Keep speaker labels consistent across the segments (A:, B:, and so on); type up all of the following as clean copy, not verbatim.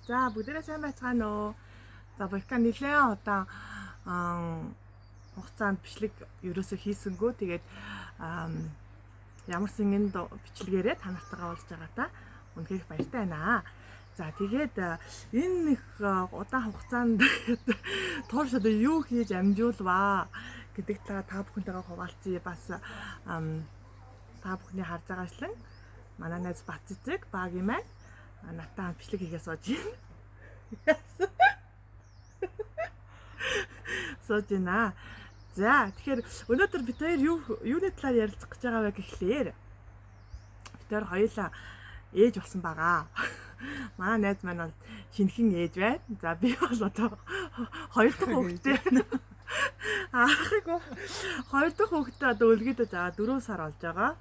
A: За, бүгдээрээ сайн байцгаана уу? За, Букка нэлээд удаан хугацаанд бичлэг ерөөсөө хийсэнгүү. Тэгээд ямар сан энэ бичлэгээрээ та нартайгаа уулзж байгаатаа үнэхээр их баяртай байна. За, тэгээд энэ их удаан хугацаанд турш одоо юу хийж амжуулваа гэдэг талаар та бүхэнтэйгээ хуваалцъя. Бас та бүхний харж байгаачлан манай найз Бат цэцэг багийн маань надтай хамт бичлэг хийгээ сууж байна. Сууж байна. За, тэгэхээр өнөөдөр бид хоёр юуны талаар ярилцах гэж байгаа вэ гэхлээр бид хоёр хоёулаа ээж болсон байгаа. Манай найз маань бол шинэхэн ээж байна. За, би бол одоо хоёр дахь хүүхэдтэй. Аагүй. Хоёр дахь хүүхэдтэй одоо өлгийдөж байгаа, 4 сар болж байгаа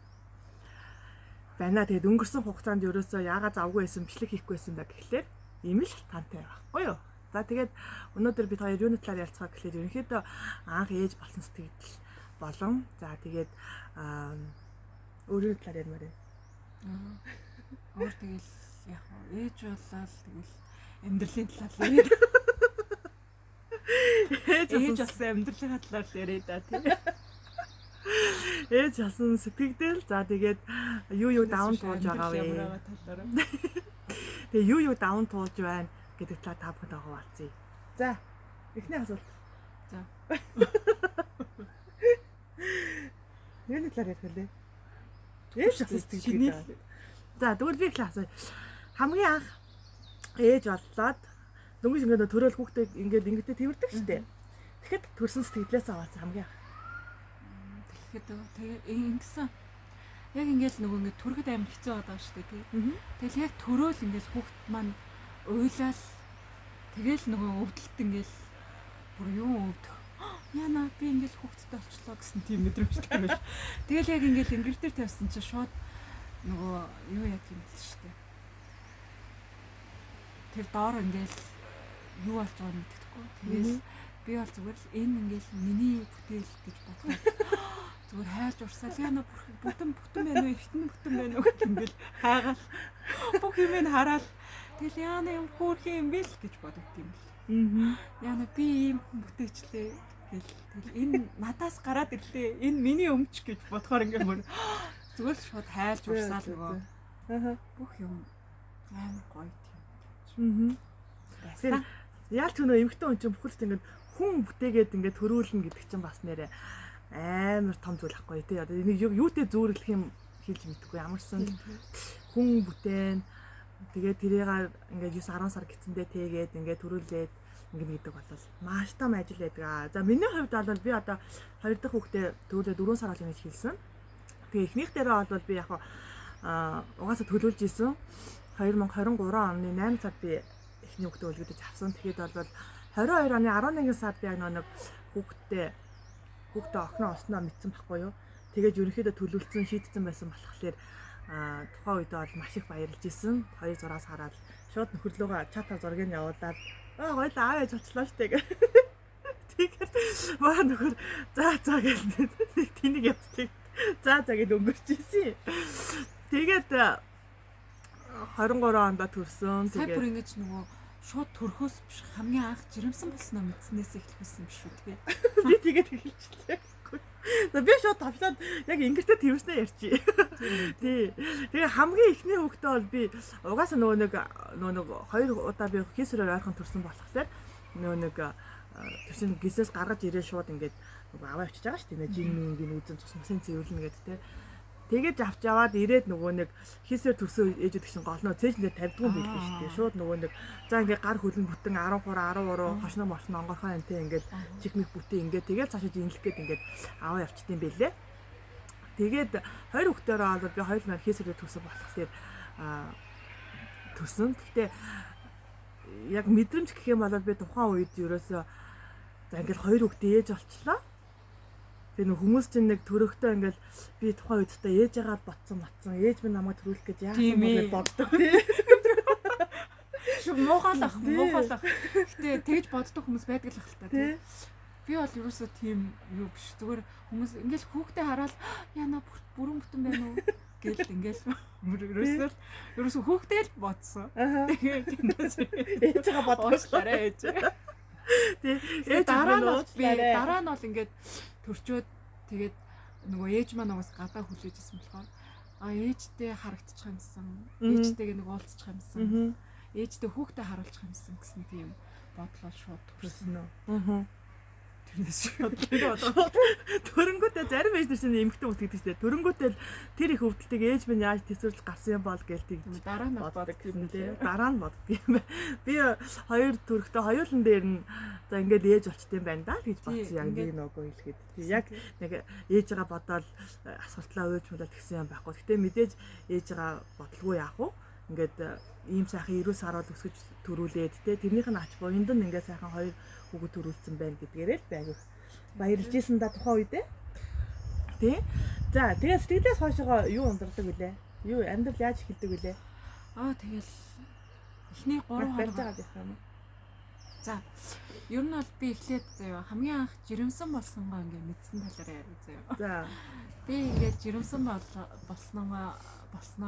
A: байна. Тэгээд өнгөрсөн хугацаанд ерөөсөө яагаад завгүй байсан, бичлэг хийхгүй байсан бэ гэхлээр ийм л шалтгаантай байхгүй юу? За, тэгээд өнөөдөр бид хоёр юуны талаар ярилцгаа гэхлээр ерөнхийдөө анх ээж болсон сэтгэл болон за тэгээд өөрийн талаар ярмаар байна.
B: Өөр тэгэл яг ээж болоод тэгэл амьдралын талаар яриад. Ээж болсон амьдралын талаар л яриа да тийм.
A: Ээж болсон сэтгэгдэл. За, тэгээд юу даван туулж байгаа вэ? Тэгээ юу даван туулж байна гэдэг талаар та бүхэнтэй хуваалцъя. За, эхний асуулт.
B: За.
A: Юуны талаар ярих вэ? Ээж болсон сэтгэл гэж. За, тэгвэл би эхлээ асууя. Хамгийн анх ээж боллоод дөнгөж ингээд төрөөл хүүхдээ ингээд ингэдэ тэрвэрдэг штэ. Тэгэхэд төрсэн сэтгэлээс аваацсан хамгийн анх.
B: Тэгэхэд тэгээ ингэсэн. Яг ингээл нөгөө ингээд төрөхөд амар хэцүү байгаа шүү дээ тий. Тэгэл яг төрөөл ингээл хүүхд маань уйлал тэгэл нөгөө өвдөлт ингээл бүр юу өвдөх. Яна би ингээл хүүхдтэй болчлоо гэсэн тийм мэдрэмжтэй байл. Тэгэл яг ингээл ингэр дээр тавьсан чинь шууд нөгөө юу яа юм бэл шүү дээ. Тэр доор ингээл юу болж байгааг мэдэхгүй. Тэгэл би бол зүгээр л энэ ингээл миний бүтээл гэж бодоход зүгээр хайж урсаал яна бүтэн бүтэн байна уу, эртэн бүтэн байна уу гэх ингээл хайгаал бүх юм нь хараал тэгэл яна юм хөөрхөн юм бэл гэж бодогд юм бэл. Яна би ийм хүн бүтээчлээ гэл тэгэл энэ надаас гараад ирлээ, энэ миний өмч гэж бодохоор ингээл мөр зүгээр л шууд хайлж урсаал нөгөө бүх юм амар гоё тийм.
A: Тэгэхээр яалч өнөө эмэгтэй хүн чинь бүхэлд ингээд хүн бүтээгээд ингээд төрүүлнэ гэдэг чинь бас нэрээ амар том зүйл ахгүй тий. Одоо энийг юутэй зүүрлэх юм хэлж мэдэхгүй. Ямарсан хүн бүтээн тэгээд тэрийг ингээд 9 10 сар гисэндээ тэгээд ингээд төрүүлээд ингээд гэдэг бол маш том ажил байдаг. За, миний хувьд бол би одоо хоёр дахь хүүхдээ төрүүлээд 4 сар болж ингэж хэлсэн. Тэгээ эхнийх дээрээ бол би яг угаасаа төлөвлөж исэн. 2023 оны 8 сард би эхний хүүхдээ өлгөдөж авсан. Тэгэхэд бол 22 оны 11 сард би яг нэг хүүхдээ охиноо олсноо мэдсэн байхгүй юу. Тэгээд ерөнхийдөө төлөвлөсөн, шийдсэн байсан болохоор тухайн үед бол маш их баярлж исэн. 2 зураас хараад шууд нөхөрлөөгөө чатаар зургийг явуулаад аа хоёлаа аав ээж болчлоо штэ гэх. Тэгээд маа нөхөр за за гэж нэг тэнийг явцдаг. За за гэж өнгөрч исэн. Тэгээд 23 онд төрсөн.
B: Тэгээд бүр ингэж нөгөө шууд төрхөөс биш хамгийн анх жирэмсэн болсноо мэдснээс эхлэсэн биш үү тий.
A: Би тэгээд эхэлчихлээ. За, би шууд тавшлаад яг ингэртээ тэрвэрснээ ярьчих. Тий. Тэгээ хамгийн эхний хүүхдээ бол би угаасаа нөгөө нэг хоёр удаа би хийсрээр ойрхон төрсөн болохоор нөгөө нэг төрсөн гисээс гаргаж ирээ шууд ингээд нөгөө аваа авчиж байгаа шүү дээ. Жин мингийн үзэн цус мөсөн цэвэрлэнэ гэдэг тий. Тэгээд авч яваад ирээд нөгөө нэг хийсээр төрсөн ээжүүд гэсэн гол нөө цээжлээ тавьдгүй юм билээ шүү дээ. Шууд нөгөө нэг за ингээ гар хөлн бүтэн 10 3 13 хошноо мошно онгорхоо энэ те ингээд чихмих бүтэн ингээд тэгээд цаашаа жинлэх гээд ингээд аваа явчт юм билээ. Тэгээд хоёр хүүхдээрээ бол би хоёр мөр хийсээр төрсөн болохоор төрсөн. Гэхдээ яг мэдрэмж гэх юм бол би тухайн үед ерөөсөө за ингээд хоёр хүүхдээ ээж болчлоо. Тэгээ нэг хүмүүс чинь нэг төрөхтөө ингээл би тухайн үед та ээж агаад ботсон ээж минь намайг төрүүлэх гэж яасан бэ гэж боддог тий.
B: Муухайлах. Гэтэ тэгж боддог хүмүүс байдаг л хэл та тий. Би бол ерөөсөө тийм юу биш. Зүгээр хүмүүс ингээл хүүхдээ хараад яна бүрэн бүтэн байна уу Тэгэл ингээл ерөөсөө хүүхдээ л бодсон. Тэгээд
A: ээжигээ
B: бодгоочлаарай ээж.
A: Тий.
B: Ээж дараа нь би дараа нь бол ингээд төрчөөд тэгээд нөгөө ээж маань угаас гадаа хүлээж исэн болохоор ээжтэй харагдчих юмсан, ээжтэйгээ нэг уулзчих юмсан, ээжтэй хүүхдээ харуулчих юмсан гэсэн тийм бодлоо шууд
A: төрсөн үү?
B: Тэрнээс шууд
A: төрөнгүүтээ зарим ээж нар чинь эмэгтэй хүмүүс гэдэг чинь төрөнгүүтээ тэр их өвдөлтийг ээж минь яаж төсөөлж гарсан юм бол гээл
B: тэгж дараа нь боддог
A: юм тий. Дараа нь боддог юм байна. Би хоёр төрхтөө хоёулан дээр нь за ингээд ээж болчт юм байна да гэж бодсон яг нэг нөгөө хэлэхэд. Тий яг нэг ээжигээ бодоол асгартлаа уйлж муулаад тэгсэн юм байхгүй. Гэтэ мэдээж ээжигээ бодлого яах вэ? Ингээд ийм сайхан эрүүл саруул өсгөж төрүүлээд те тэрнийх нь ач буянд нь ингээд сайхан хоёр хүүхэд төрүүлсэн байна гэдгээрээ л байг баярлж исэн да тухайн үедээ. Тий. За тэгээ сэтгэлээс хойшоо юу ундрдаг вүлээ? Юу амьдрал яаж эхэлдэг вүлээ?
B: Тэгэл эхний 3 хоног
A: барьж байгаа юм.
B: За ер нь бол би эхлээд заяа хамгийн анх жирэмсэн болсонгоо ингээд мэдсэн талаар яриа заяа.
A: За
B: би ингээд жирэмсэн болсноо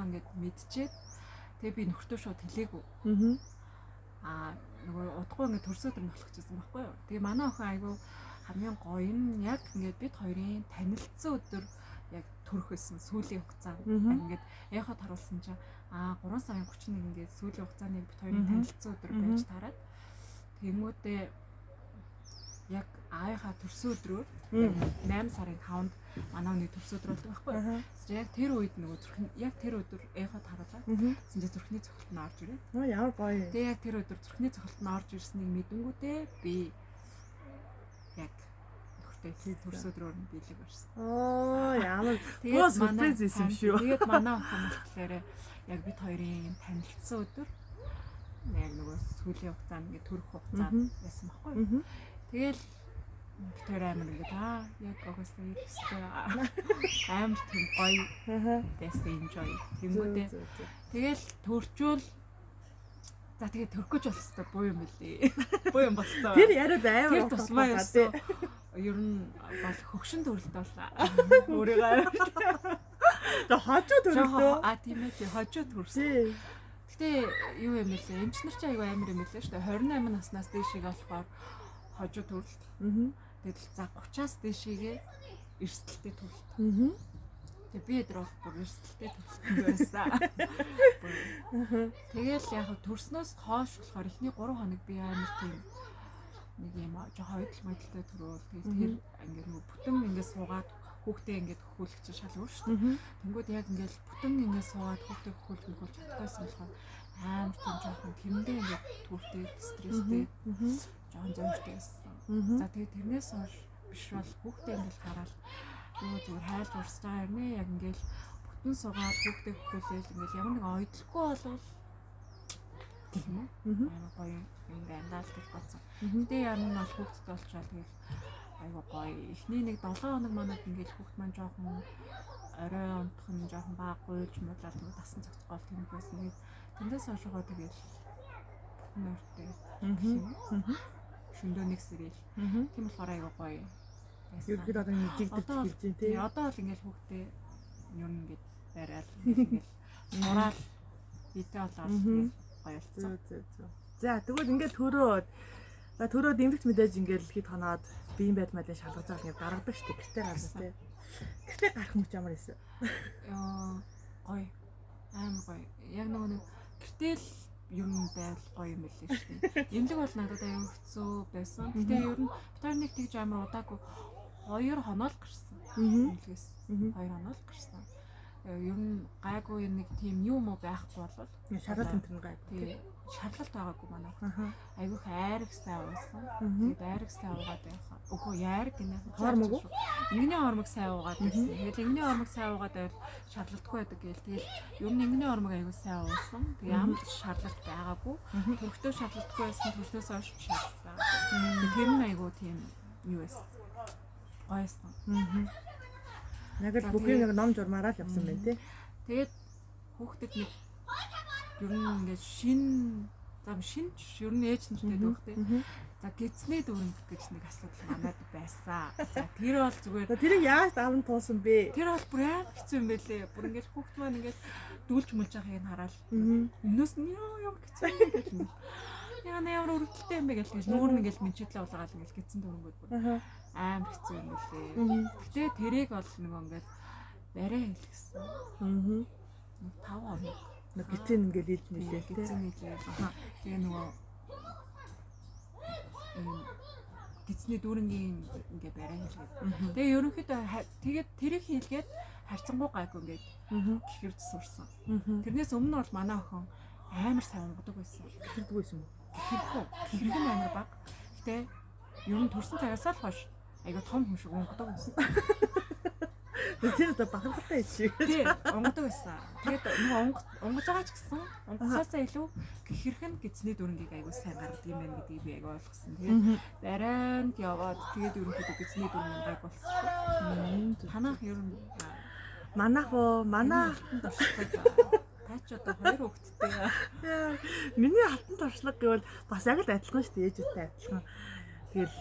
B: ингээд мэдчихэд тэгээ би нөхөртөө шууд хэлээгүй. Нөгөө удахгүй ингээд төрсө өдөр нь болох гэсэн байхгүй юу. Тэгээ манай охин айгүй хамгийн гоё нь яг ингээд бид хоёрын танилцсан өдөр яг төрөх байсан сүүлийн хугацаанд ингээд эхот харуулсан чинь 3 сарын 31 ингээд сүүлийн хугацаанд яг бид хоёрын танилцсан өдөр байж тараад тэнгүүтээ яг аавынхаа төрсөн өдрөөр 8 сарын 5-нд манай хүний төрсөн өдөр болдог байхгүй юу. Яг тэр үед нөгөө зүрхэн яг тэр өдөр эхот харуулаад тэгсэн чинь зүрхний цохилт нь орж ирээд.
A: Ямар гоё.
B: Тэгээ яг тэр өдөр зүрхний цохилт нь орж ирснийг мэдэнгүүтээ би яг нөхөртэй төрсөн өдрөөр нь биелэг барьсан.
A: Ямар гоо сюрприз юм шүү.
B: Тэгээд манай охин болохоор яг бид хоёрын танилцсан өдөр яг нөгөө сүүлийн хугацаанд ингээд төрөх хугацаанд байсан байхгүй юу. Тэгэл бид хоёр амар ингээд яг угаасаа ирэх ёстой амар тийм гоё байсан enjoy тэнгүүтээ тэгэл төрчөөл за тэгээ төрөх гэж болох ёстой буй юм билий. Буй юм болсон.
A: Тэр яриад амар
B: тэр тусмаа ёстой. Ер нь бол хөгшин төрөлт боллаа. Өөрийгөө
A: тэгээ хожуу төрөлтөө.
B: Тийм ээ хожуу төрсөн. Гэтэ юу юм бэлээ? Эмч нар чи айгүй амар юм бэлээ шүү дээ. 28 наснаас дээшээ болохоор хожуу төрөлт. Тэгэл за 30-аас дээшээгээ эрсдэлтэй төрөлт. Тэгээ би өдөр бол бүр эрсдэлтэй төрөлт байсан. Тэгэл яг төрснөөс хойш болохоор эхний 3 хоног би амар тийм нэг юм жоо хойдол модалтай төрөөл. Тэгэл тэр ингээд нөгөө бүтэн ингээд суугаад хүүхдээ ингээд хөхүүлэх чинь шал өөр шүү дээ. Тэнгүүд яг ингээд бүтэн ингээд суугаад хүүхдээ хөхүүлж мөхүүлж чадахгүйсэн болохоор амар тийм жоохон тэрэндээ ингээд түүртэй стресстэй жоохон зөөртэй байсан. За тэгээ тэрнээс хойш биш бол хүүхдээ ингээд хараад юу зүгээр хайлж урсж байгаа юм ээ. Яг ингээд бүтэн суугаад хүүхдээ хөхүүлээл ингээд ямар нэг ойдлохгүй болвол гэх юм уу? Амар гоё юм байна даа л гэж бодсон. Гэтэ яг нь бол хүүхдтэй болчоод тэгэл айгуу гоё. Эхний нэг 7 хоног манад ингээд хүүхд маань жоохон орой унтах нь жоохон бага гуйлж муулаад нэг дасан цогцох гол тийм байсан. Тэгээд тэндээс хойшоо тэгэл бүтэн ойртой гэх юм уу? Шөндөө нэг сэрэл. Тийм болохоор айгуу гоё.
A: Ерөнхийдөө одоо жигдэж эхэлж байна тий.
B: Одоо бол ингээд хүүхдээ юм ингээд барайл ингээд сураал битэй болоод гоё болсон.
A: За тэгвэл ингээд төрөөд за төрөөд эмгэгт мэдээж ингээд хэд хоноод биеийн байдал мадлын шалгаж байгаа ингээд гаргадаг шүү дээ. Гэртээ гарна тий. Гэртээ гарах мөч ямар байсан?
B: Гоё. Амар гоё. Яг нөгөө нэг гэртээ л юм байвал гоё юм билээ шүү дээ. Эмнэлэг бол надад аюу хэцүү байсан. Гэтэ ер нь бид хоёр нэг тэгж амар удаагүй 2 хоног л гарсан. Эмнэлгээс 2 хоног л гарсан. Ер нь гайгүй нэг тийм юм уу байхгүй болвол
A: шарлалт энэ төр гайгүй.
B: Шарлалт байгаагүй манай. Айгүйх айраг сайн уусан. Тэгээд айраг сайн уугаад байх. Үгүй яараг гинэ.
A: Хормог уу?
B: Ингэний хормог сайн уугаад байсан. Тэгээд ингэний хормог сайн уугаад байвал шарлалтгүй байдаг гээл. Тэгээд ер нь ингэний хормог айгүй сайн уусан. Тэгээд ямар ч шарлалт байгаагүй. Төрхтөө шарлалтгүй байсан. Төрснөөс хойш шарлалт байгаагүй. Тэр нь айгүй тийм юу байсан. Гойсон.
A: Яг л бүхний нэг ном журмаараа л явсан байна тий.
B: Тэгээд хүүхдэд нэг ер нь ингээд шин За шинж ер нь ээж нартай дүүхтэй. За гидсний дүүрэн гэж нэг асуудал манад байсан. За тэр бол зүгээр
A: тэрийг яаж даван туулсан бэ?
B: Тэр бол бүр амар хэцүү юм байлээ. Бүр ингээл хүүхд маань ингээл дүүлж мүлж байгааг нь хараад өмнөөс нь ёо ямар хэцүү юм гэж юм. Яа нэ ямар өргөдөлтэй юм бэ гэл тэгэл нүүр нь ингээл мэнчэдлээ улгаал ингээл гидсэн дүүрэнгүүд бүр амар хэцүү юм байлээ. Гэтэ тэрийг бол нөгөө ингээл барай хэлгэсэн. 5 хоног.
A: Нэг гидсэн ингээл илж мэлээ
B: тий. Гидсэн нийлээл. Тэгээ нөгөө гидсний дүүрэнгийн ингээ барай хийлгээд. Тэгээ ерөнхийдөө тэгээд тэрийг хийлгээд харьцангуй гайгүй ингээд гихэрч сурсан. Тэрнээс өмнө бол манай охин амар сайн унгадаг байсан.
A: Гихэрдэг байсан юм уу?
B: Гихэргүй. Гихэрх нь амар бага. Гэтэ ер нь төрсэн цагаасаа л хойш айгүй том хүн шиг унгадаг байсан.
A: Тэр одоо бахархалтай шиг.
B: Тий, унгадаг байсан. Тэгээд нөгөө унгаж байгаа ч гэсэн унгахаасаа илүү гихэрх нь гидсний дүрнгийг айгүй сайн гаргадаг юм байна гэдгийг би айгүй ойлгосон. Тэгээд барайнд яваад тэгээд ерөнхийдөө гидсний дүрнг гайг болсон шүү. Танах ер нь
A: манайх уу? Манай
B: та ч одоо хоёр хүүхэдтэй.
A: Миний алтан туршлага гэвэл бас яг л адилхан шүү дээ, ээжүүдтэй адилхан. Тэгэл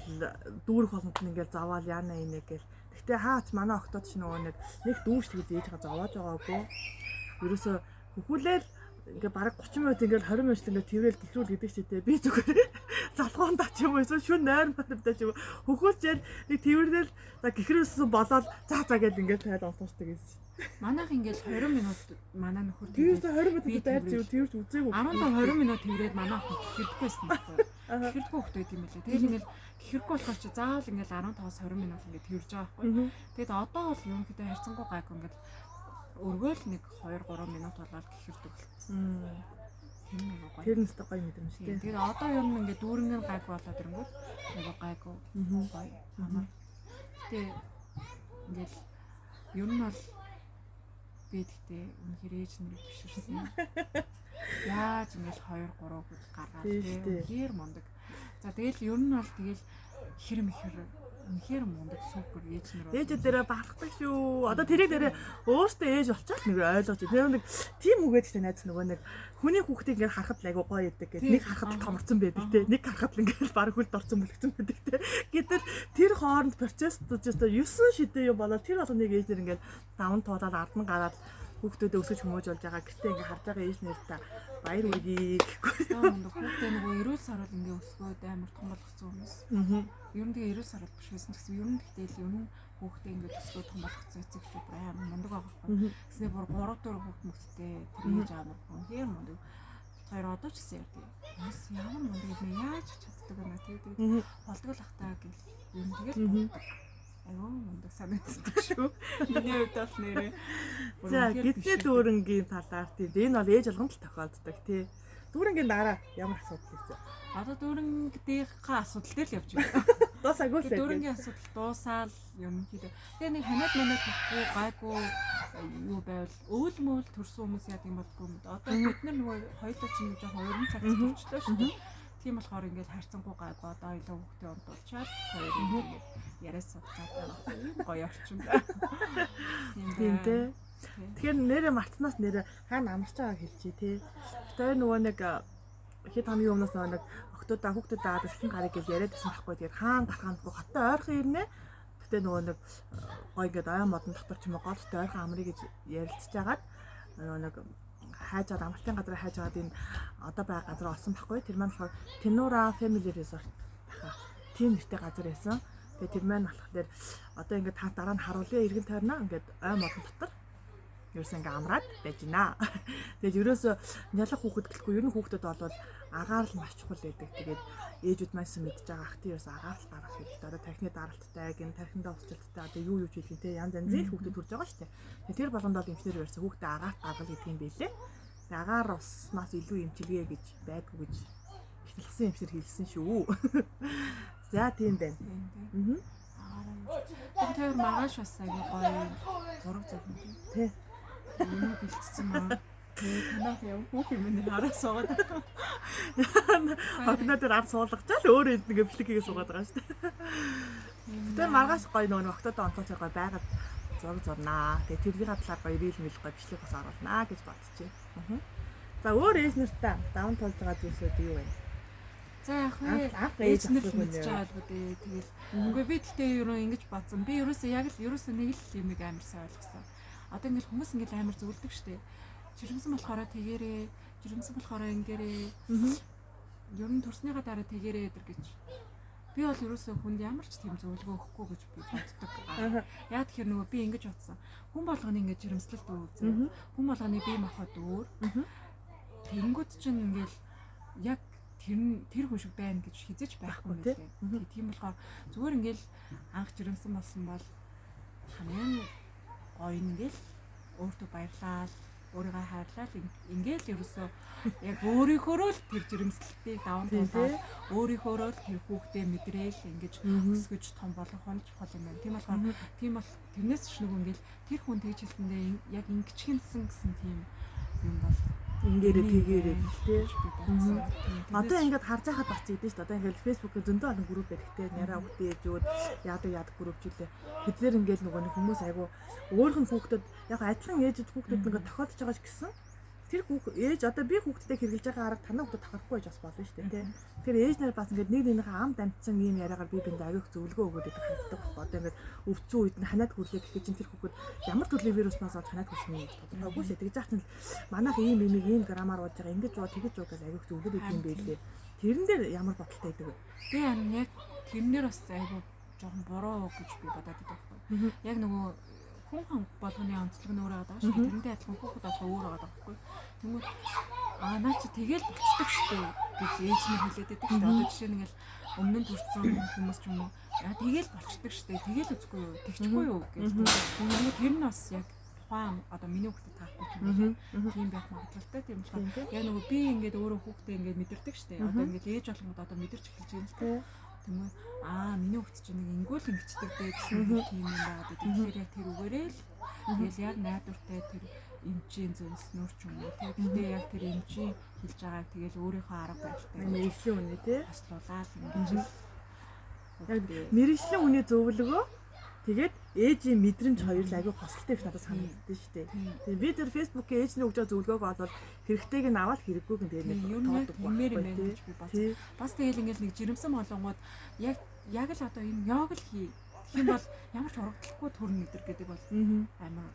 A: дүүрэх болгонд нь ингээл зовоол яана инэ гэл. Гэтэ хаач манай октод ч нөгөө нэг дүүрч тэгээд ээжигээ зовоож байгаагүй. Ерөөсө хөхүүлээл ингээ бараг 30 минут ингээл 20 минут ингээ тэрэл гихрүүл гэдэг чи тээ. Би зүгээр залхуундаа ч юм уу эсвэл шүн нойр модтой ч юм уу хөхүүлчээл нэг тэрвэл за гихрүүлсэн болоод за за гэл ингээл тайл онцгойчдаг гэсэн.
B: Манайх ингээл 20 минут манай нөхөр
A: тэрээс 20 минут дайрч юу тэрч үзээгүй.
B: 15 20 минут тэрээд манай охин гихэрдэггүй байсан байхгүй. Гихэрдэггүй хөхт байт юм лээ. Тэгэл ингээл гихэргүй болохоор чи заавал ингээл 15-аас 20 минут ингээд тэрж байгаа байхгүй. Тэгэд одоо бол ерөнхийдөө харьцангуй гайгүй ингээл өргөөл нэг 2 3 минут болоод гихэрдэг болчихсон. Тэр нэг гоё.
A: Тэр нь өстой гоё мэдрэмж тий.
B: Тэгээд одоо ер нь ингээд дүүрэн нь гайгүй болоод ирэнгүүт айгу гайгүй гоё. Амар. Гэтэ ингээл ер нь бол би тэгтээ үнэхээр ээж нарыг биширсэн. Яаж ингээл 2 3 хүүхэд гаргаад тий үнэхээр мундаг. За тэгэл ер нь бол тэгэл хэр мэхэр үнэхээр мундаг супер ээж нар.
A: Ээжүүд дээрээ бахархдаг шүү. Одоо тэрийг дээрээ өөртөө ээж болчиход нэг ойлгож. Тэр нэг тийм үгээд ч найз нөгөө нэг хүний хүүхдийг ингээд харахад л айгу гоё идэг гэдэг. Нэг харахад л томорцсон байдаг те. Нэг харахад л ингээд баг хөлд орсон мөлгцэн байдаг те. Гэтэл тэр хооронд процесс өстой 9 шидэ юм болоод тэр болгоныг ээж нар ингээд даван туулаад ард нь гараад хүүхдүүдээ өсгөж хүмүүж болж байгаа. Гэтэ ингээд харж байгаа ээж нартай баяр хүргэе гэхгүй.
B: Хүүхдээ нөгөө эрүүл сарвал ингээ өсгөөд амар том болгоцсон хүмүүс. Ер нь тэгээ эрүүл сарвал биш байсан гэсэн ер нь тэгтэл ер нь хүүхдээ ингээд өсгөө том болгоцсон эцэгчүүд амар мундаг байгаа байхгүй. Тэснэ бүр 3 4 хүүхд мөхтэй тэр ээж амар үнэхээр мундаг. Хоёр одоо ч гэсэн ярьдаг. Бас ямар мундаг юм яаж чаддаг вэ тэгээд болдгол ах таа гэл ер нь тэгэл боддог. Айгүй мундаг санагддаг шүү. Миний хувьд бол нэрээ.
A: За гидсний дүүрэнгийн талаар тийм. Энэ бол ээж болгонд л тохиолддог тий. Дүүрэнгийн дараа ямар асуудал ийцээ?
B: Одоо дүүрэнгийнхаа асуудал дээр л явж байна.
A: Дуусаагүй л.
B: Дүүрэнгийн асуудал дуусаал ерөнхийдөө. Тэгээ нэг ханиад манад хөхгүй гайгүй юу байвал өөл мөөл төрсөн хүмүүс яадаг юм болдгоо юм. Одоо бид нар нөгөө хоёулаа чинь жоохон өрн цагт төрчлөө шүү дээ. Тийм болохоор ингээд харьцангуй гайгүй одоо хоёулаа хүүхдээ унтуулчаад хоёр ингээд яриа сууцаад байгаа. Ийм гоё орчин байна.
A: Тийм тий. Тэгэхээр нэрээ мартнаас нэрээ хаана амарч байгааг хэлчихье тий. Тэр нөгөө нэг хэд хамгийн өмнөөс нөгөө нэг октоудаа хүүхдүүдээ аваад бэлтгэн гарыг гэж яриад байсан байхгүй. Тэгээд хаана гарах юмгүй хоттой ойрхон ирнэ. Гэтэ нөгөө нэг гоё ингээд ойн модон дотор ч юм уу голтой ойрхон амрыг гэж ярилцж агаад нөгөө нэг хайжаад амралтын газар хайжгаад энэ одоо байгаа газар олсон байхгүй. Тэр маань болохоор Tenora Family Resort баха. Тийм нэртэй газар байсан. Тэгээ тэр маань болохоор одоо ингээд та дараа нь харуулъя эргэн тойрноо ингээд ой модон дотор ерөөсөө ингээ амраад байж гинэ. Тэгээд ерөөсөө нялх хүүхэд гэлэхгүй ер нь хүүхдэд бол агаар л маш чухал байдаг. Тэгээд ээжүүд маань мэдж байгаа ах тий ерөөсөө агаар л гаргах хэрэгтэй. Одоо тархины даралттай, гин тархиндаа усчлалттай одоо юу юу хийх юм те янз янзын л хүүхдэд төрж байгаа шүү дээ. Тэгээд тэр болгонд бол эмчнэр ерөөсөө хүүхдээ агаарт гаргал гэдэг юм байлээ. Тэгээд агаар уснаас илүү эмчилгээ гэж байдгүй гэж ихтэлсэн эмчнэр хэлсэн шүү. За тийм байна.
B: Аа. Тэр маргааш бас аягүй гоё зураг зурна
A: тий.
B: Юм бэлтцсэн маа. Тэгээ танах юм хүүх юм нэ хараа суугаад.
A: Хогноо дээр ард суулгачаал өөрөө ингээ бичлэг хийгээ суугаад байгаа шүү дээ. Тэр маргааш гоё нөгөө октодоо онцолж гоё байгаад зураг зурнаа. Тэгээ тэрний талаар гоё рил мэл гоё бичлэг бас оруулнаа гэж бодчихъя. За өөр ээж нартаа даван тулж байгаа зүйлсүүд юу вэ?
B: За яг вэ.
A: Анх
B: Ээж
A: ээж
B: нар
A: авах
B: л мэдж
A: хүн.
B: байгаа л үү. Тэгэл үгүй би тэгтээ юу ингэж бодсон. Би ерөөсөө яг л ерөөсөө нэг л юмыг амар сайн ойлгосон. Одоо ингээл хүмүүс ингээл амар зөвлөдөг штэ. Жирэмсэн болохоор тэгэрээ, жирэмсэн болохоор ингээрээ. Ер нь төрснийхаа дараа тэгэрээ эдэр гэж. Би бол ерөөсөө хүнд ямар ч тийм зөвлөгөө өгөхгүй гэж би боддог. Яг тэгэхээр нөгөө би ингэж бодсон. Хүн болгоны ингэж жирэмслэлт өөр зөө. Хүн болгоны бие махбод өөр. Тэнгүүд чинь ингээл яг тэр нь тэр хүн шиг байна гэж хизэж байхгүй юм
A: тий.
B: лээ. Тийм болохоор зүгээр ингээл анх жирэмсэн болсон бол хамгийн гоё нь ингээл өөртөө баярлал, өөрийгөө хайрлал ингээл ерөөсөө яг өөрийнхөөрөө л тэр жирэмслэлтийг даван
A: Тийм,
B: туулаад өөрийнхөөрөө л тэр хүүхдээ мэдрээл ингэж өсгөж том болгох нь чухал юм байна. Тийм болохоор тийм бол тэрнээс ч нөгөө ингээл тэр хүн тэгж хэлсэндээ яг ингэчгэнсэн гэсэн тийм юм бол
A: Ингээрээ тэгээрээ гэл тий.
B: гэж би бодсон. Тийм,
A: Одоо
B: тэрнээс
A: ингээд харж байхад бас зүйдэн шүү дээ. Одоо ингээд Facebook-ийн зөндөө олон групп байдаг те. Нараа хүүхдээ ээжүүд яадаг яадаг групп чилээ. Тэднэр ингээд нөгөө нэг хүмүүс айгу өөрөх нь хүүхдэд яг адилхан ээжүүд хүүхдэд ингээд тохиолдож байгаа ч гэсэн тэр хүүх ээж одоо би хүүхдэд хэрглэж байгаа арга танаа хүүхдэд тохирохгүй байж бас болно шүү дээ те. Тэгэхээр ээж нар бас ингээд нэг нэгнийхээ амд амтсан ийм яриагаар би биэндээ аяг зөвлөгөө өгөөд байдаг ханддаг байхгүй. Одоо ингээд өвцөн үед нь ханиад хүрлээ гэхэд чинь тэр хүүхэд ямар төрлийн вируснаас олж ханиад хүрсэн юм тодорхойгүй шүү дээ. Тэгж яах чинь манайх ийм имийг ийм граммар ууж байгаа ингэж уу тэгэж уу гэж аяг зөвлөгөө өгдөг юм байлээ. Тэрэн дээр ямар бодолтой байдаг вэ?
B: Би харин яг тэрнэр бас айгүй жоохон буруу гэж би бодоод байдаг байхгүй. Яг нөгөө хүн хон болгоны онцлог нь өөр байгаа даа шүү дээ. Тэрнтэй адилхан хүүхэд болгоо өөр байгаа даа байхгүй. Тэнгүүд аа наа чи тэгэл болчдөг шүү дээ гэж ээж нь хэлээд байдаг шүү дээ. Одоо жишээ нь ингээл өмнө нь төрсэн хүмүүс ч юм уу яа тэгэл болчдөг шүү дээ. Тэгэл үзэхгүй юу? Тэгчихгүй юу гэж. Тэнгүүд тэр нь бас яг тухайн одоо миний хүүхдэд таахгүй ч юм уу тийм байх магадлалтай. Тийм болохоор яг нөгөө би ингээд өөрөө хүүхдээ ингээд мэдэрдэг шүү дээ. Одоо ингээд ээж болгонд одоо мэдэрч эхэлж байна л дээ. Тэнгүү аа миний хүүхд чинь нэг ингүүл ингэчдэг дээ гэсэн нэг тийм юм байгаад байдаг. Тэгэхээр яг тэр үгээрээ л тэгэл яг найдвартай тэр эмчийн зөвлөснөр ч юм уу тий. Гэтэ яг тэр эмчийн хэлж байгааг тэгэл өөрийнхөө арга барилтай
A: Мэргэжлийн үнэ тий.
B: хослуулаад ингэж л
A: Яг
B: хүүхдээ
A: мэргэжлийн хүний зөвлөгөө тэгээд ээжийн мэдрэмж хоёр л айгүй хосолтой их надад санагддаг шүү дээ.
B: Тийм.
A: Тийм би тэр Facebook-ийн ээжний өгж байгаа зөвлөгөөг олвол хэрэгтэйг нь аваад хэрэггүйг нь тэгээд
B: Тийм,
A: нэг
B: ер нь яг
A: тоодоггүй
B: тиймээр юм
A: байхгүй,
B: байна
A: тий.
B: гэж би бодсон.
A: Тий.
B: Бас тэгэл ингээл нэг жирэмсэн болонгууд яг яг л одоо энэ йог л хий. Тэгэх юм бол ямар ч урагдлахгүй төрнө өдр гэдэг бол амар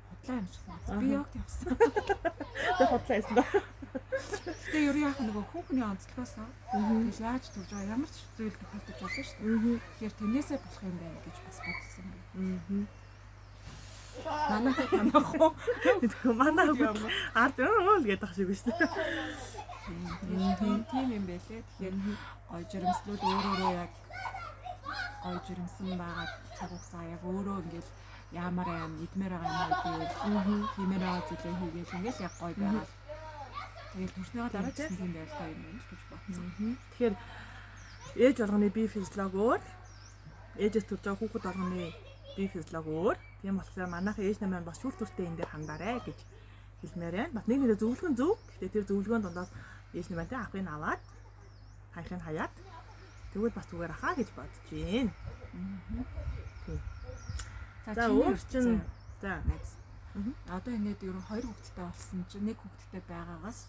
B: худлаа юм шиг санагдсан. Би йогт явсан.
A: Тэгээд худлаа байсан даа.
B: Гэтэ ер нь яг нөгөө хүн хүний онцлогоос тэгэл яаж төрж байгаа ямар ч зүйл тохиолдож болно шүү дээ. Тэгэхээр тэрнээсээ болох юм байна гэж бас бодсон би. Манайхаа танах уу?
A: Тэгэхгүй манай хүүхэд ард өө л гэдэг ах шиг шүү дээ.
B: Тийм тийм юм байлээ. Тэгэхээр гой жирэмслүүд өөр өөрөө яг гой жирэмсэн байгаа цаг хугацаа яг өөрөө ингээл яамаар юм идмээр байгаа юм уу хиймээр байгаа зүйлээ хийгээл ингээл яг гой байгаа. Тэгэл төрснийхөө дараа ч гэсэн тийм байл гоё юм байна л гэж бодсон.
A: Тэгэхээр ээж болгоны бие физиолог өөр, ээжээс төрж байгаа хүүхэд болгоны бие физиолог өөр. Тийм болохоор манайхан ээж нар маань бас шүр төртэй энэ дээр хандаарэ гэж хэлмээр байна. Бас нэг нэрээ зөвлөгөн зөв. Гэхдээ тэр зөвлөгөөнд дундаас ээж нар маань тэ авахыг нь аваад хаяхыг нь хаяад тэгвэл бас зүгээр ахаа гэж бодож байна. Тийм. За
B: чиний
A: өөр чинь за
B: найз. Одоо ингээд ер нь хоёр хүүхэдтэй болсон чинь нэг хүүхэдтэй байгаагаас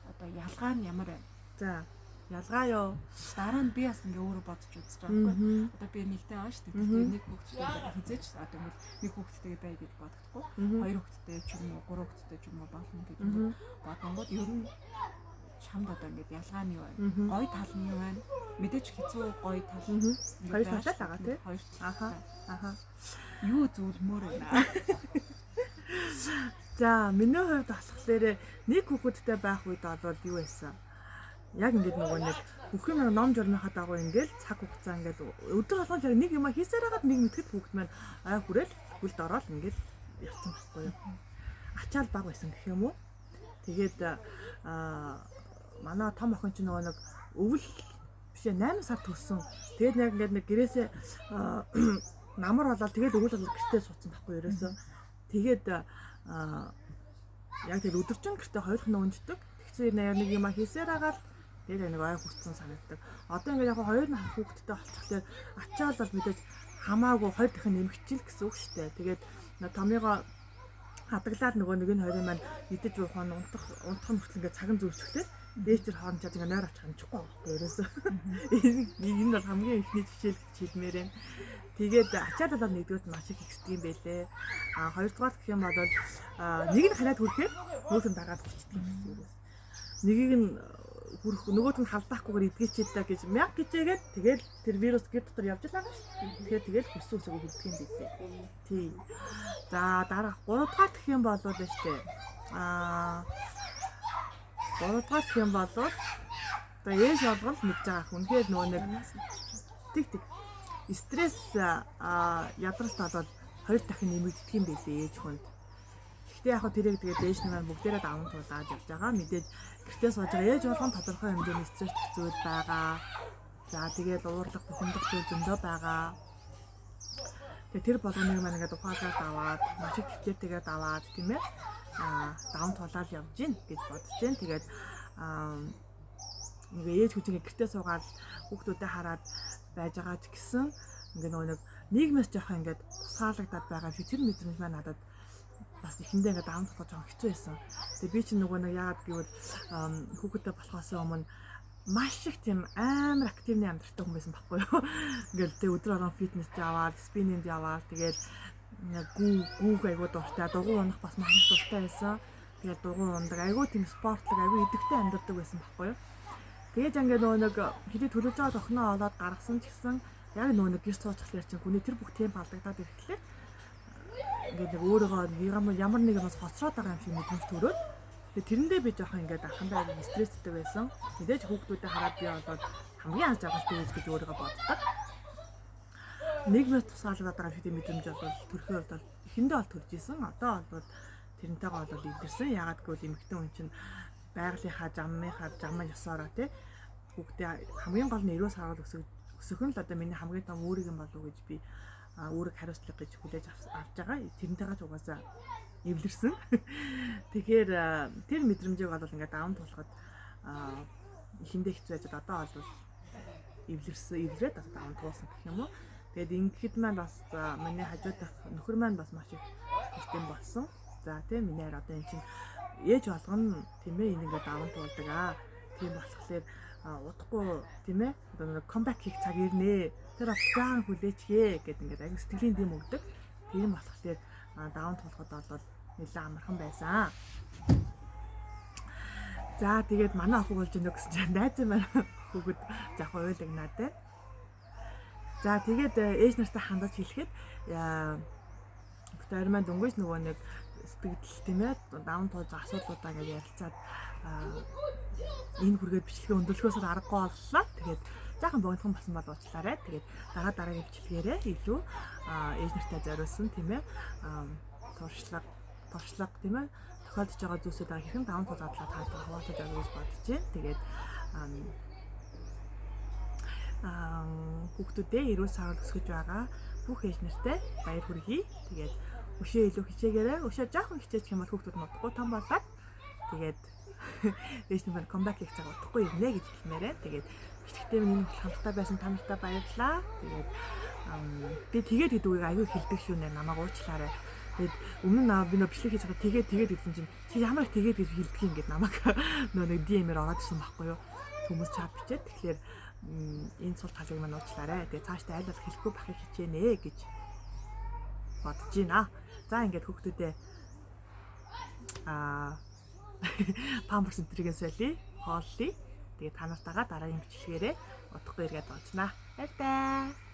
B: одоо ялгаа нь ямар байна?
A: За ялгаа юу?
B: Дараа нь би бас ингээ өөрөө бодож үзэж байгаа байхгүй. Одоо би нэгтэй байгаа шүү дээ. Тэгэхээр нэг хүүхэдтэй хизээч одоо ингээд нэг хүүхэдтэй бай гэж бодохгүй. Хоёр хүүхэдтэй ч юм уу, гурван хүүхэдтэй ч юм уу болно гэж ингээд бодонгууд ер нь чамд одоо ингээд ялгаа нь юу байна? Гой тал нь юу байна? Мэдээж хэцүү гой тал. Ингээд
A: Хоёр
B: байгаа
A: талтай
B: шүү
A: л байгаа,
B: дээ.
A: тий?
B: Хоёр
A: Аха.
B: талтай.
A: Аха.
B: Юу зөвлөмөр байна?
A: За, миний хувьд болохоор нэг хүүхэдтэй байх үед бол юу байсан? Яг ингээд нөгөө нэг бүх юм ном журмынхаа дагуу ингээд цаг хугацаа ингээд өдөр болгон л яг нэг юм хийсээр хагаад нэг мэтгэд хүүхэд маань ай хүрээл хүлд ороод ингээд явцсан байхгүй юу? Ачаал баг байсан гэх юм уу? Тэгээд аа манай том охин чинь нөгөө нэг өвөл биш ээ 8 сар төрсөн. Тэгээд яг ингээд нэг гэрээсээ аа, намар болоод тэгээд өвөл болоод гэртээ суудсан байхгүй юу ерөөсөө. Тэгээд аа яг тэр өдөржин гэртээ хоёр хоног өнждөг. Тэгсэн яг нэг юм хийсээр агаал тэгээд нэг ой хүртсэн санагддаг. Одоо ингээд яг хоёр нь хүүхэдтэй болчихлоор ачаал бол мэдээж хамаагүй хоёр дахин нэмэгчил гэсэн үг шүү дээ. Тэгээд нөө томьёогоо Хадгалаад нөгөө нэг нь хоёрын маань идэж уух нь унтах нь хүртэл ингээд цаган зүүрчихлээ. Ээж тэр хооронд чад ингээд нойр авч хамчихгүй байхгүй ерөөсөө. Энэ бол хамгийн ихний жишээл гэж хэлмээр байна. Тэгээд ачаал болоод нэгдүгээрт маш их ихсдэг юм байлээ. А хоёрдугаар гэх юм бол нэг нь ханиад хүрэхээр нөгөөх нь дагаад хүрчдэг юм байна ерөөс. Нэгийг нь хүрэх нөгөөх нь халдаахгүйгээр эдгээчээ та гэж мянга гэжээгээд тэгэл тэр вирус гэр дотор явж л байгаа шүү дээ. Тэгэхээр тэгэл хүссэн үсээгөө хүрдэг юм билээ. Тий. За дараах 3 дугаар гэх юм бол л шүү дээ. 3 дугаар гэх юм бол за ээж болгол мэдж байгаа. Үнэхээр нөгөө нэг тэг тэг стресс ядралт бол 2 дахин нэмэгддэг юм билээ ээж хүнд. Гэхдээ яг хөө тэрийг тэгээд ээж нар бүгдээрээ даван туулаад явж байгаа. Мэдээж гэртээ сууж байгаа ээж болгон тодорхой хэмжээний стресс зүйл байгаа. За тэгээд уурлах, бухимдах зүйл зөндөө байгаа. Тэгээд тэр болгоныг маань ингээд ухаалаар даваад, маш их төвчээртэйгээр даваад тийм ээ. Даван туулаад явж гин гэж бодож гин. Тэгээд нэг ээж хүч ингээд гэртээ суугаад хүүхдүүдэд хараад байж байгаа ч гэсэн ингээд нөгөө нэг нийгмээс жоохон ингээд тусгаарлагдаад байгаа юм шиг тэр мэдрэмж маань надад бас эхэндээ ингээд даван туулах жоохон хэцүү байсан. Тэгээ би чинь нөгөө нэг яагаад гэвэл хүүхэдтэй болохоос өмнө маш их тийм амар активны амьдралтай хүн байсан байхгүй юу. Ингээл тэг өдөр болгон фитнест яваад, спиннинд яваад, тэгэл гүүх айгуу дуртай, дугуй унах бас маш их дуртай байсан. Тэгээд дугуй ундаг, айгуу тийм спортлог, айгуу идэвхтэй амьдардаг байсан байхгүй юу. Тэгээд ингээд нөгөө нэг хэдий төлөвлөж байгаа охиноо олоод гаргасан ч гэсэн яг нөгөө нэг гэр суучихлаар чинь хүний тэр бүх темп алдагдаад ирэхлээр ингээд нэг өөрийгөө ямар нэг юмас хоцроод байгаа юм шиг мэдрэмж төрөөд тэгээ тэрэндээ би жоохон ингээд анхандаа стресстэй байсан. Мэдээж хүүхдүүдэд хараад би болоод хамгийн аз жаргалтай ээж гэж өөрийгөө боддог. Нийгмээс тусгаарлагдаад байгаа шиг мэдрэмж бол төрхийн хувьд бол эхэндээ бол төрж исэн. Одоо бол тэрнтэйгээ бол илэрсэн. Яагаад гэвэл эмэгтэй хүн чинь байгалийнхаа жаммынхаа жамаа ёсоороо тий хүүхдээ хамгийн гол нь эрүүл саргал өсгөх нь л одоо миний хамгийн том үүрэг юм болов уу гэж би үүрэг хариуцлага гэж хүлээж авч байгаа. Тэрнтэйгээ ч угаасаа эвлэрсэн. Тэгэхээр тэр мэдрэмжийг бол ингээд даван туулахад эхэндээ хэцүү байж одоо бол эвлэрсэн, эвлэрээд одоо даван туулсан гэх юм уу. Тэгээд ингэхэд маань бас миний хажуудах нөхөр маань бас маш их систем болсон. За тийм миний хараа одоо эн чинь ээж болгоно тийм ээ энэ ингээд даван туулдаг аа. Тийм болохоор удахгүй тийм ээ одоо нэг comeback хийх цаг ирнэ. Тэр бол жаахан хүлээчгээ гэд ингээд аяг сэтгэлийн дэм өгдөг. Тийм болохоор даван туулахад бол нэлээд амархан байсан. За тэгээд манай охин болж өнө гэсэн чинь найз маань хүүхэд жаахан уйлагнаад байна. За тэгээд ээж нартай хандаж хэлэхэд битэр маань дөнгөж нөгөө нэг сэтгэл тийм ээ даван туулж асуудлуудаа ингээд ярилцаад энэ хүргээд бичлэгээ өндөрлөхөөс аргагүй боллоо. Тэгээд жаахан богинохон болсон бол уучлаарай. Тэгээд дараа дараагийн бичлэгээрээ илүү ээж нартай зориулсан тийм ээ туршлага тийм ээ тохиолдож байгаа зүйлсүүдээ хэрхэн даван туулаад таатаа хуваалцаж байгаа гэж бодож байна. Тэгээд хүүхдүүдээ эрүүл сарвал өсгөж байгаа бүх ээж нартай баяр хүргэе. Тэгээд өшөө илүү хичээгээрэй. Өшөө жоохон хичээчих юм бол хүүхдүүд модохгүй том болоод тэгээд ээж нар comeback хийх цаг удахгүй ирнэ гэж хэлмээр байна. Тэгээд бичлэгтээ минь энэ хамтдаа байсан та нартай баярлалаа. Тэгээд би тэгээд гэдэг үгийг аягүй хэлдэг шүү нэ намайг уучлаарай. Тэгээд өмнө нь би нөө бичлэг хийж байгаа тэгээд тэгээд гэсэн чинь чи ямар их тэгээд гэж хэлдэг юм гээд намайг нөө нэг DM-ээр ороод ирсэн байхгүй юу. Хүмүүс чат бичээд тэгэхээр энэ сул талыг маань уучлаарай. Тэгээд цаашдаа аль болох хэлэхгүй бахыг хичээнэ гэж бодож байна. За ингээд хүүхдүүдээ памперс энтригээс солиё, хооллоё. Тэгээд та нартайгаа дараагийн бичлэгээрээ удахгүй эргээд уулзнаа. Баяртай.